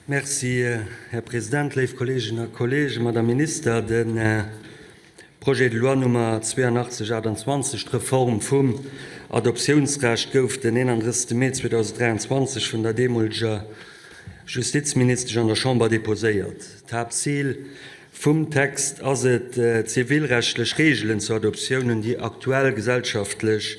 Merci, Här President, léif Kolleeginnen a Kolleegen, Madame Minister. De Projet de loi Nummer 8228, d'Reform vum Adoptiounsrecht, gouf den 31. Mee 2023 vun der deemoleger Justizministesch an der Chamber deposéiert. D'Haaptzil vum Text ass et, d'zivilrechtlech Reegelen zur Adoptioun un déi aktuell gesellschaftlech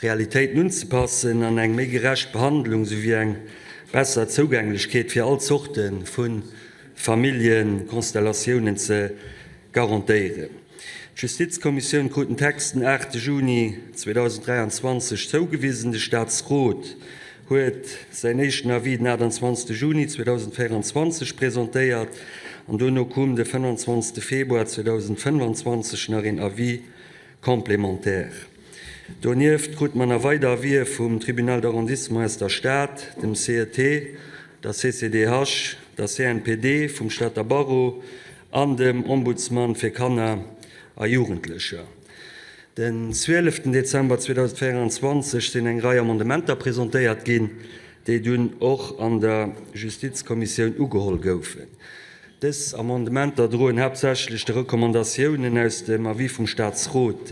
Realitéiten unzepassen an eng méi gerecht Behandlung souwéi eng besser Zougänglechkeet fir all Zorte vu Familljekonstellatiounen ze garantéieren. D'Justizkommissioun krut den Text den 8 Juni 2023 zougewisen. De Staatsrot huet säin éischten Avis den 28 Juni 2024 presentéiert an dono koum de 25 Februar 2025 nach een Avis complémentaire. Donieft krute mer nach weider Avisë vum Tribunal d'arrondissement aus der Stad, dem CET, der CCDH, der CNPD, vum Stater Barreau an dem Ombudsman fir Kanner a Jugendlecher. Den 12 Dezember 2024 sinn eng Rei Amendementer presentéiert ginn, déi dunn och an der Justizkommissioun ugeholl goufen. Dës Amendementer droen haaptsächlech de Recommandatiounen aus dem Avis vum Staatsrot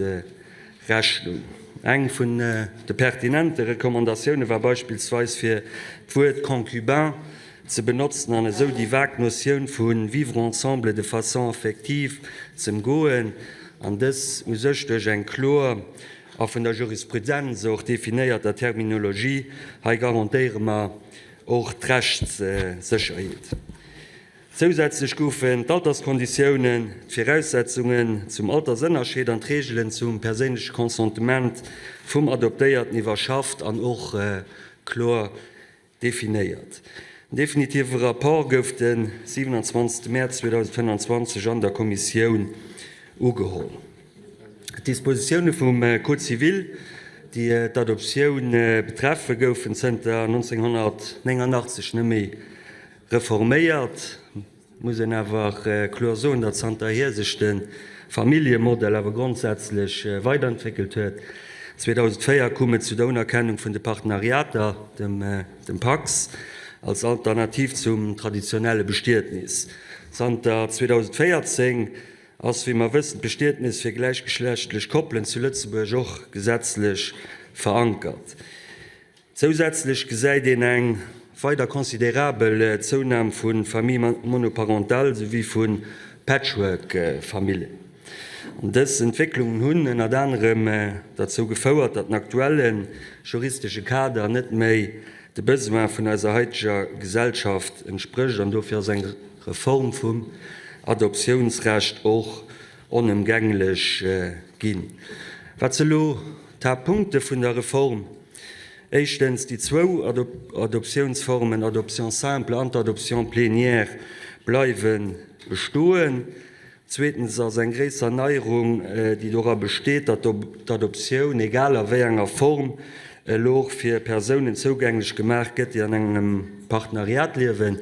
Rechnung. Eng vun de pertinente Recommandatioune war beispillsweis fir d'Wuert concubin ze benotzen an esou déi vag Notioun vu vivre ensemble de façon affective z'ëmgoen an dës u sech duerch eng kloer a vun der Jurisprudenz och definéierter Terminologie, hei garantéiere mer och d'Rechtssécherheet. Zousätzlech goufen d'Alterskonditiounen, d'Viraussetzungen zum Altersënnerscheed an d'Reegelen zum perséinleche Consentement vum Adoptéierten iwwerschafft an och kloer definéiert. Den definitive Rapport gouf de 27 Mäerz 2025 an der Kommissioun ugeholl. D'Dispositioune vum Code civil, déi d'Adoptioun betreffen, goufen zënter 1989 net méi reforméiert. Et muss een awer kloer soen, datt zanterhier sech de Familljemodell awer grondsätzlech weiderentwéckelt huet. 2004 koum et zu der Unerkennung vun de Partenariater, dem Pacs, als Alternativ zum traditionelle Bestietnis. Zanter 2014 ass, wéi mer wëssen, d'Bestietnis fir gläichgeschlechtlech Koppelen zu Lëtzebuerg och gesetzlech verankert. Zousätzlech gesäit een eng weider considerabel Zounam vu Familles monoparentales souwéi vu Patchwork-Famillen. An dës Entwécklungen hunn ënnert anerem derzou gefouert, datt den aktuelle juristesche Kader net méi de Besoin vun eiser haiteger Gesellschaft entsprécht an dofir ass eng Reform vum Adoptiounsrecht och onëmgänglech ginn. Wat se elo d'Haaptpunkte vun der Reform? Éischtens, déi zwou Adoptiounsformen, Adoption simple an d'Adoption plénière, bleiwe bestoen. Zweetens ass eng gréisser Neierung, déi dora besteet, datt d'Adoptioun, egal a wéi enger Form, elo och fir Persounen zougänglech gemaach gëtt, déi an engem Partenariat liewen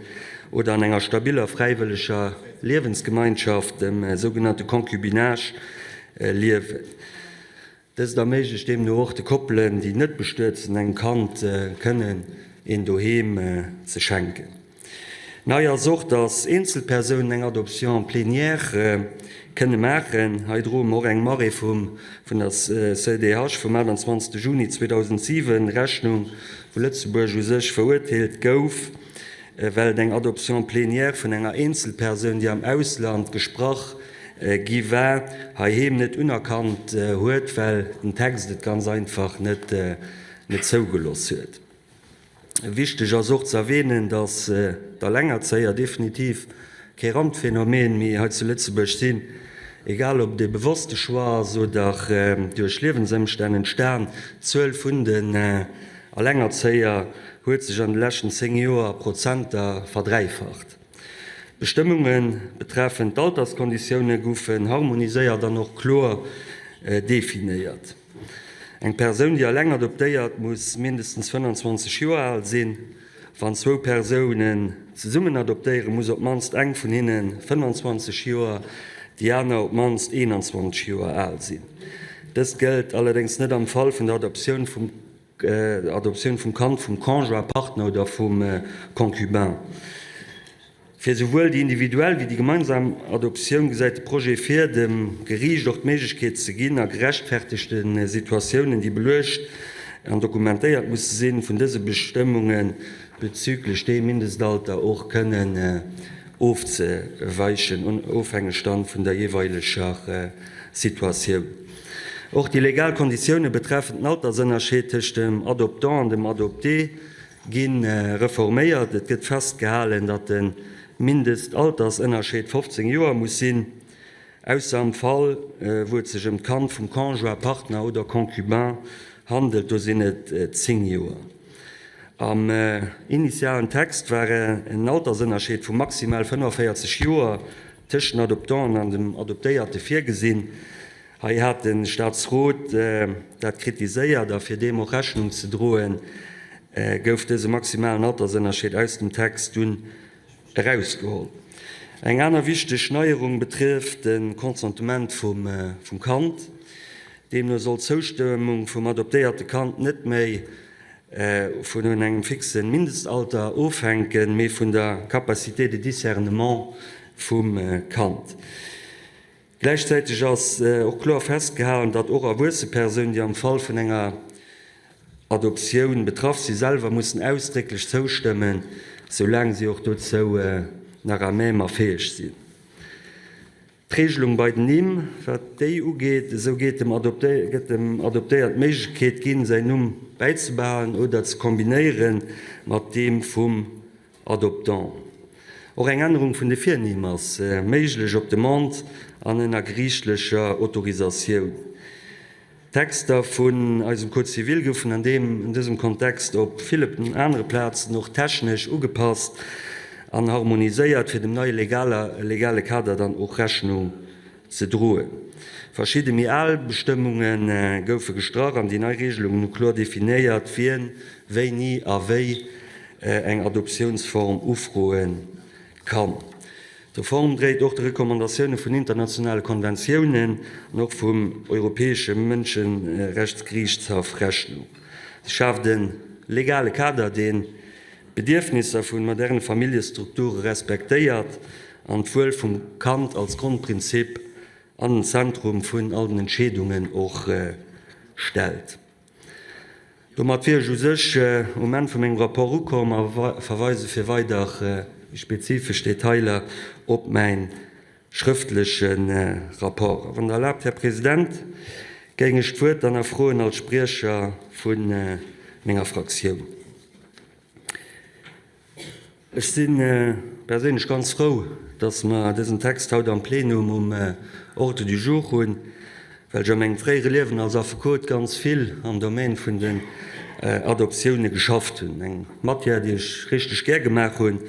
oder an enger stabiller fräiwëlleger Liewensgemeinschaft, dem sougenannte Concubinage, liewen. Dëst erméiglecht deemno och de Koppelen, déi net bestuet sinn, engem Kand kënnen een Doheem ze schenken. Nei ass och, datt Eenzelpersounen eng Adoption plénière kënne maachen. Hei droe mer och engem Arrêt vum vun der CEDH vum 28 Juni 2007 Rechnung, wou Lëtzebuerg u sech verurteelt gouf, well et eng Adoption plénière vun enger Eenzelpersoun, déi am Ausland gesprach gi war, heiheem net unerkannt huet, well den Text et ganz einfach net zougeloss huet. Wichteg ass och ze erwähnen, dass d'Allengerzéier definitiv kee Randphänomen méi hei zu Lëtzebuerg sinn, egal ob et ee bewosste Choix ass oder duerch Liewensëmstänn entstan. D'Zuel vun den Allengerzéier huet sech an de leschten 10 Joer a Prozenter verdräifacht. D'Bestëmmunge betreffend d'Alterskonditioune goufen harmoniséiert an och kloer definéiert. Eng Persoun, déi eleng adoptéiert, muss mindestens 25 Joer al sinn. Wann zwou Persounen zesummen adoptéieren, muss op d'mannst eng vun hinne 25 Joer, déi aner op d'mannst 21 Joer al sinn. Dëst gëllt allerdéngs net am Fall vun der Adoptioun vum Adoptioun vum Kand vum Conjoint, Partner oder vum Concubin. Fir esouwuel déi individuell wéi déi gemeinsam Adoptioun gesäit de Projet vir, dem Geriicht och d'Méiglechkeet ze ginn, a gerechtfertegte Situatiounen, déi beluecht an dokumentéiert musse sinn, vun dëse Bestëmmunge bezüglech deem Mindestalter och kënnen ofzeweichen, ofhängeg dann vun der jeeweileger Situatioun. Och déi legal Konditioune betreffend den Altersënnerscheed tëscht dem Adoptant an dem Adopté gi reforméiert. Et gëtt festgehalen, datt de Mindestaltersënnerscheed 15 Joer muss sinn, ausser am Fall, wou et sech ëm d'Kand vum Conjoint, Partner oder Concubin handelt, do sinn et 10 Joer. Am initialen Text war en Altersënnerscheed vu maximal 45 Joer tëscht den Adoptanten an dem Adoptéierte virgesinn. Hei hat de Staatsrot dat kritiséiert a fir deem och Rechnung ze droen, gouf dëse maximalen Altersënnerscheed aus dem Text dunn erausgeholl. Eng aner wichteg Neierung betrëfft de Consentement vum Kand. Deemno soll d'Zoustëmmung vum adoptéierte Kand net méi vun engem fixe Mindestalter ofhänken, mee vun der Capacité de discernement vum Kand. Gläichzäiteg ass och kloer festgehalen, datt och erwuesse Persounen, déi am Fall vun enger Adoptioun betraff sinn, selwer mussen ausdrécklech zoustëmmen, soulaang si och dozou nach à même a fäeg sinn. D'Regelung bei den Nimm, wat déi ugeet, esou geet dem gëtt dem Adoptéiert d'Méiglechkeet ginn, säin Numm bäizebehalen oder ze kombinéiere mat deem vum Adoptant. Och eng Ännerung vun de Virnimm ass méiglech op Demande an ënner geriichtlecher Autorisatioun. D'Texter vun eisem Code civil goufen an deem an dësem Kontext op ville anere Plazen och technesch ugepasst an harmoniséiert, fir dem neie legale Kader dann och Rechnung ze droen. Verschidde méi al Bestëmmunge goufe gestrach an déi nei Regelungen hu kloer definéiert, wien wéini a wéi eng Adoptiounsform ufroe kann. D'Reform dréit och de Recommandatioune vun internationale Konventiounen an och vum Europäesche Mënscherechtsgeriichtshaff Rechnung. Si schaaft e legale Kader, deen d'Bedierfnisser vu moderne Familljestrukture respektéiert an d'Wuel vum Kand als Grondprinzip an den Zentrum vun all den Entscheedungen och stellt. Domat wier ech u sech um Enn vu mengem Rapport ukomm a verweise fir weider méi spezifesch Detailer op mäi schrëftleche Rapport. A wann Der erlaabt, Här President, géing ech d'Wuert dann erfroen als Spriecher vu menger Fraktioun. Ech si perséinlech ganz frou, dass mer dësen Text haut am Plenum um Ordre du jour hunn, well ech a mengem fréiere Liewen als Affekot ganz vill am Domaine vun den Adoptioune geschafft hunn. Eng Matière, déi ech richteg gär gemaach hunn,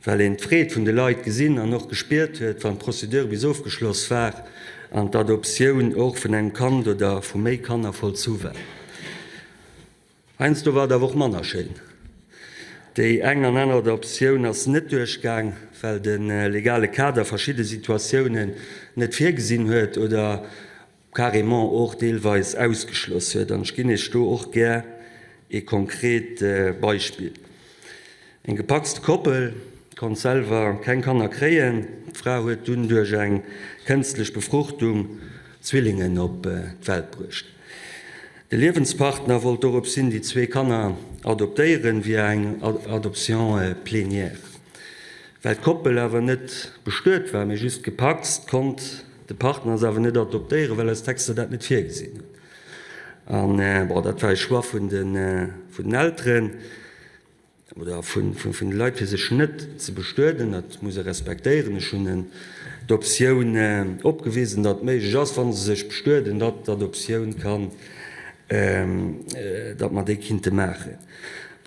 well een d'Freed vun de Leit gesinn an och gespiert huet, wann d'Procédure bis ofgeschloss war an d'Adoptioun och vun engem Kand oder vu méi Kanner vollzu war. Heiansdo war et awer och manner schéin. Déi eng an aner Adoptioun ass net duerchgaang, well de legale Kader verschidde Situatiounen net virgesinn huet oder carrément och deelweis ausgeschloss huet. An ech ginn Iech do och gär ee konkret Beispill. Eng gepacste Koppel konnt selwer keng Kanner kréien. D'Fra huet dunn duerch eng kënstlech Befruchtung Zwillingen op d'Welt bruecht. De Liewenspartner wollt doropshin déi zwee Kanner adoptéieren, via eng Adoption plénière. Well d'Koppel awer net bestuet war, mee just gepacst, konnt de Partner se awer net adoptéieren, well eis Texter dat net virgesinn hunn. An bon, dat war e Choix vun den Elteren. Oder vun de Leit, fir sech net ze bestueden. Dat muss e respektéieren. Ech hunn en d'Optioun opgewisen, datt et méiglech ass, wa se sech bestueden, datt d'Adoptioun kann, datt mer déi kinnte maachen.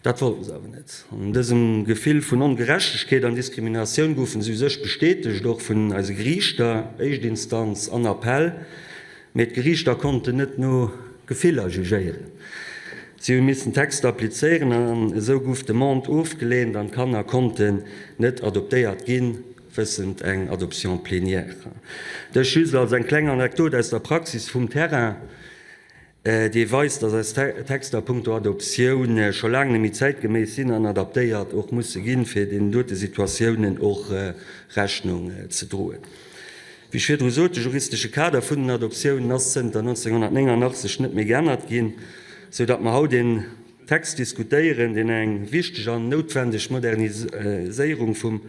Dat wollten se awer net. An dësem Gefill vun Ongerechtegkeet an Diskriminatioun goufen se u sech bestätegt, och vun eise Geriichter, éischt Instanz an Appell. Mee d'Geriichter konnten net no Gefiller jugéieren. Si hu missen d'Texter applizéieren an esou gouf d'Demande ofgeleent an d'Kanner konnten net adoptéiert ginn, wëssend eng Adoption plénière. Dës just als eng kleng Anekdot aus der Praxis vum Terrain. Dee weist, dass eis Texter a punkto Adoptioun scho laang net méi zäitgeméiss sinn an adaptéiert och musse ginn, fir deenen dote Situatiounen och Rechnung ze droen. Wéi ech virdru sot, de juristesche Kader vun den Adoptiounen ass zënter 1989 net méi geännert ginn, sou datt mer haut een Text diskutéieren, deen eng wichteg an noutwendeg Moderniséierung vum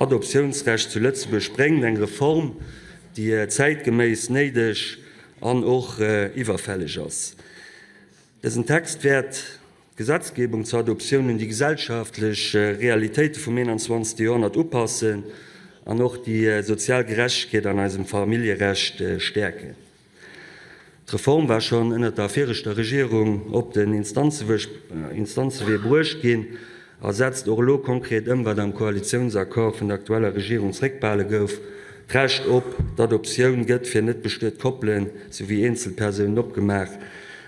Adoptiounsrecht zu Lëtzebuerg bréngt, eng Reform, déi zäitgeméiss, néideg an och iwwerfälleg ass. Dësen Text wäert d'Gesetzgebung zur Adoptioun un déi gesellschaftlech Realitéite vum 21. Joerhonnert upassen an och déi sozial Gerechtegkeet an eisem Familljerecht stäerken. D'Reform war schonn ënnert der viregter Regierung op den Instanzewee bruecht ginn a setzt och elo konkret ëm, wat am Koalitiounsaccord vun der aktueller Regierung zréckbehale gouf, D'Recht op d'Adoptioun gëtt fir net bestuet Koppelen souwéi Eenzelpersounen opgemaach,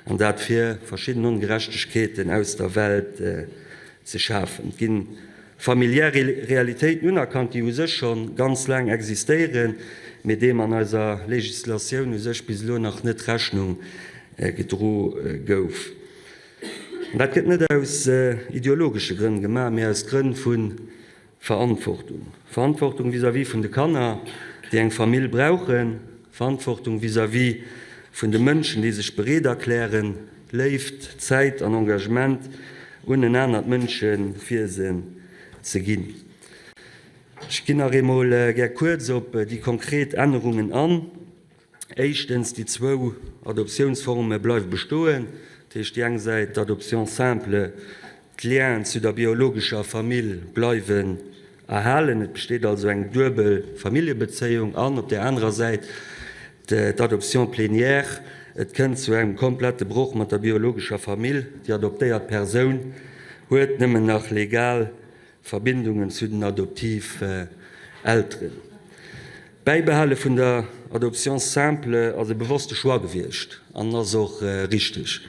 an dat fir verschidden Ongerechtegkeeten aus der Welt ze schafen. Et ginn Familiär Realitéiten unerkannt, déi u sech scho ganz laang existéieren, mee deem an eiser Legislatioun u sech bis elo nach net Rechnung gedro gouf. An dat gëtt net aus ideologesche Grënn gemaach, mee aus Grënn vu Verantwortung. Verantwortung vis-à-vis vun de Kanner, déi eng Famill brauchen, Verantwortung vis-à-vis vun de Mënschen, déi sech bereet erklären, Léift, Zäit an Engagement un en anert Mënschewiesen ze ginn. Ech ginn nach eemol gär kuerz op déi konkret Ännerungen an. Éischtens, déi zwou Adoptiounsforme bleiwe bestoen, dat heescht déi eng Säit d'Adoption simple, d'Lienen zu der biologescher Famill bleiwen erhalen, et besteet also eng duebel Familljebezéiung, an op där anerer Säit d'Adoption plénière, et kënnt zu engem komplette Broch mat der biologescher Famill, déi adoptéiert Persoun huet nëmmen nach legal Verbindungen zu den Adoptivelteren. D'Bäibehale vun der Adoption simple ass e bewosste Choix gewiescht an ass och richteg.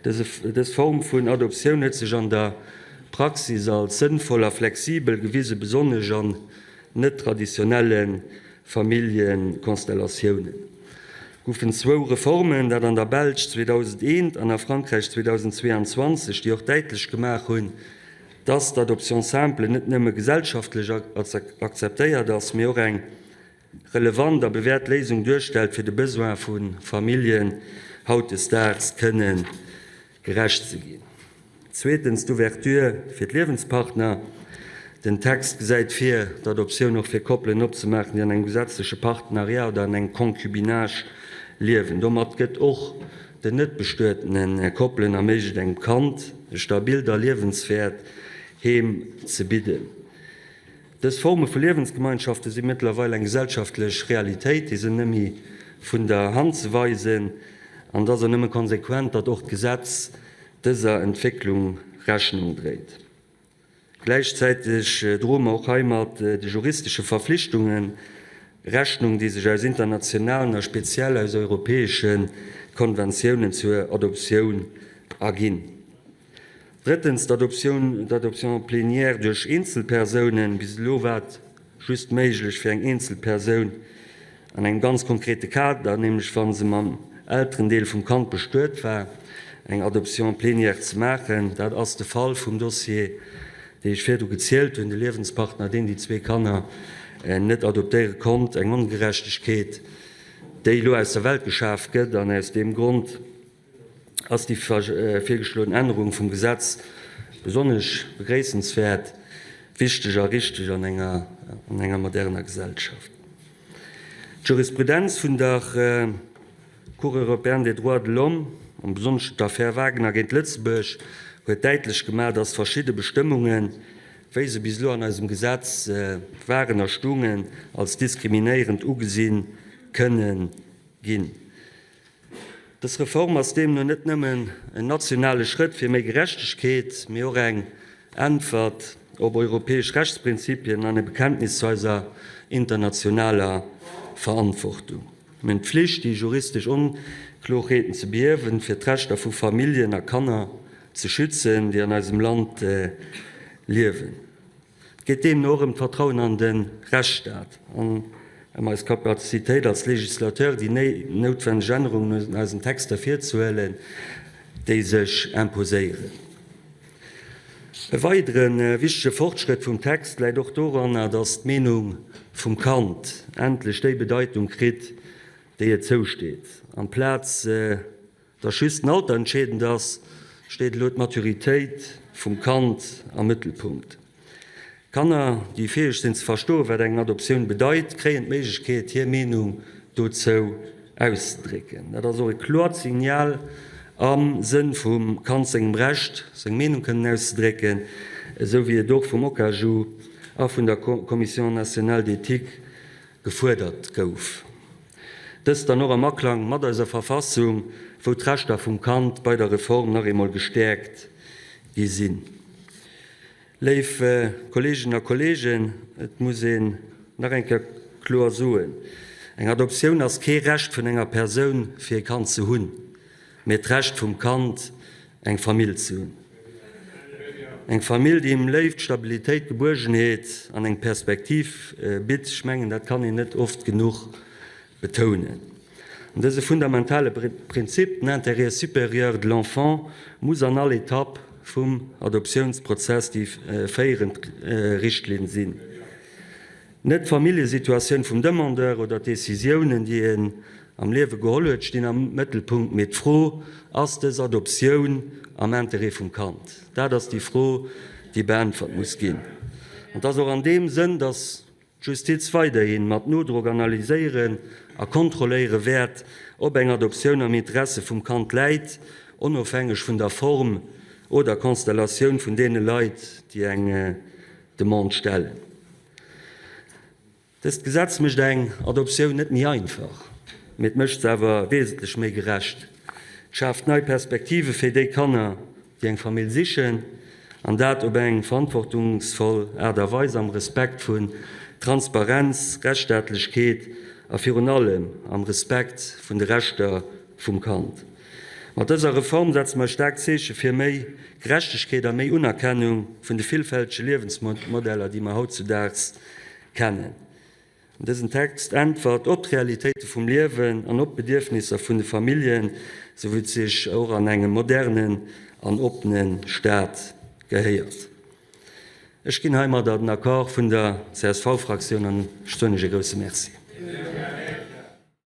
Dës Form vun Adoptioun huet sech an der Praxis als sënnvoll a flexibel gewisen, besonnesch an net traditionelle Familljekonstellatiounen. Goufen zwou Reformen, dat an der Belsch 2001 an a Frankräich 2022, déi och däitlech gemaach hunn, dass d'Adoption simple net nëmme gesellschaftlech akzeptéiert ass, mee och eng relevant a bewäert Léisung duerstellt, fir de Besoin vu Familljen hautdesdaags kënne gerecht ze ginn. Zweetens, d'Ouverture fir d'Liewenspartner. Den Text gesäit vir, d'Adoptioun och fir Koppelen opzemaachen, déi an engem gesetzleche Partenariat oder an engem Concubinage liewen. Domat gëtt och den net bestuetene Koppelen erméiglecht, engem Kand e stabilt a liewenswäert Heem ze bidden. Dës Forme vu Liewensgemeinschafte si mëttlerweil eng gesellschaftlech Realitéit, déi sinn net méi vun der Hand ze weisen. An et ass och nëmme konsequent, datt och d'Gesetz dëser Entwécklung Rechnung dréit. Gläichzäiteg droe mer och heimat de juristesche Verflichtunge Rechnung, déi sech aus internationalen a speziell aus europäesche Konventiounen zur Adoptioun erginn. Drëttens, d'Adoptioun, d'Adoption plénière duerch Eenzelpersounen. Bis elo war et just méiglech fir eng Eenzelpersoun an engem ganz konkrete Kader, nämlech wa se mam Elterendeel vum Kand bestuet war, eng Adoption plénière ze maachen. Dat ass de Fall vum Dossier, dee ech virdu gezielt hunn, de Liewenspartner, deen déi zwee Kanner net adoptéiere konnt, eng Ongerechtegkeet, déi elo aus der Welt geschaf gëtt. An aus deem Grond ass déi virgeschloen Ännerung vum Gesetz besonnesch begréissenswäert, wichteg a richteg an enger moderner Gesellschaft. D'Jurisprudenz vun der Cour européenne des droits de l'homme, am besonneschen d'Affär Wagner géint Lëtzebuerg, huet däitlech gemaach, dass verschidde Bestëmmungen, wéi se bis elo an eisem Gesetz waren a stungen, als diskriminéierend ugesi kënnen ginn. Dës Reform ass deemno net nëmmen en nationale Schrëtt fir méi Gerechtegkeet, mee och eng Äntwert op europäesch Rechtsprinzipien an e Bekenntnis zu eiser internationaler Verantwortung. Mir hunn d'Flicht, déi juristesch Onkloerheeten ze behiewen, fir d'Rechter vu Familljen a Kanner ze schützen, déi an eisem Land liewen. Et geet deemno och ëm d'Vertrauen an de Rechtsstaat. Ëm eis Capacitéit als Législateur, déi noutwenneg Ännerungen un eisen Texter virzehuelen, déi sech imposéieren. E weidere wichtege Fortschrëtt vum Text läit och doranner, dass d'Meenung vum Kand endlech déi Bedeitung kritt, déi et zousteet. Amplaz Dass just den Alter entscheedend ass, steet elo d'Maturitéit vum Kand am Mëttelpunkt. Kanner, déi fäeg sinn ze verstoen, wat eng Adoptioun bedeit, kréien d'Méiglechkeet, hir Meenung dozou auszedrécken. Dat ass och e kloert Signal am Sënn vum Kand sengem Recht, seng Meenung kënnen auszedrécken, esou wéi et och vum OCAJU a vun der Commission nationale d'éthique gefuerdert gouf. Dëst dann och am Aklang mat eiser Verfassung, wou d'Rechter vum Kand bei der Reform nach eemol gestäerkt gi sinn. Léif Kolleeginnen a Kolleegen, et muss een nach eng Kéier kloer soen, Eng Adoptioun ass kee Recht vun enger Persoun, fir e Kand ze hunn, mä d'Recht vum Kand, eng Famill ze hunn. Eng Famill, déi him Léift, Stabilitéit, Gebuergenheet an eng Perspektiv bitt. Ech mengen, dat kann een net oft genuch betounen. An dëse fundamentale Prinzip, den Intérêt supérieur de l'enfant, muss an all Etapp vum Adoptiounsprozess déi féierend Richtlinn sinn. Net d'Familljesituatioun vum Demandeur oder d'Decisiounen, déi en am Liewe geholl huet, stinn am Mëttelpunkt, mee d'Fro, Ass dës Adoptioun am Interêt vum Kand? Dat ass déi Fro, déi beäntwert muss ginn. An et ass och an deem Sënn, datt d'Justiz weiderhi mat Nodrock analyséieren a kontrolléiere wäert, ob eng Adoptioun am Interesse vum Kand läit, onofhängeg vun der Form oder Konstellatioun vun deene Leit, déi eng Demande stellen. Dëst Gesetz mécht eng Adoptioun net méi einfach, mee et mécht se awer wesentlech méi gerecht. Et schaaft nei Perspektive fir déi Kanner, déi eng Famill sichen, an dat op eng verantwortungsvoll Aart a Weis, am Respekt vun Transparenz, Rechtsstaatlechkeet a virun allem am Respekt vun de Rechter vum Kand. Mat dëser Reform setze mer e staarkt Zeeche fir méi Gerechtegkeet a méi Unerkennung vun de villfältege Liewensmodeller, déi mer hautzudaags kennen. Dësen Text äntwert op d'Realitéite vum Liewen an op d'Bedierfnisser vun de Familljen, sou wéi et sech och an engem modernen an oppene Staat gehéiert. Ech ginn heimadder den Accord vun der CSV-Fraktioun an ech soen lech e grousse Merci.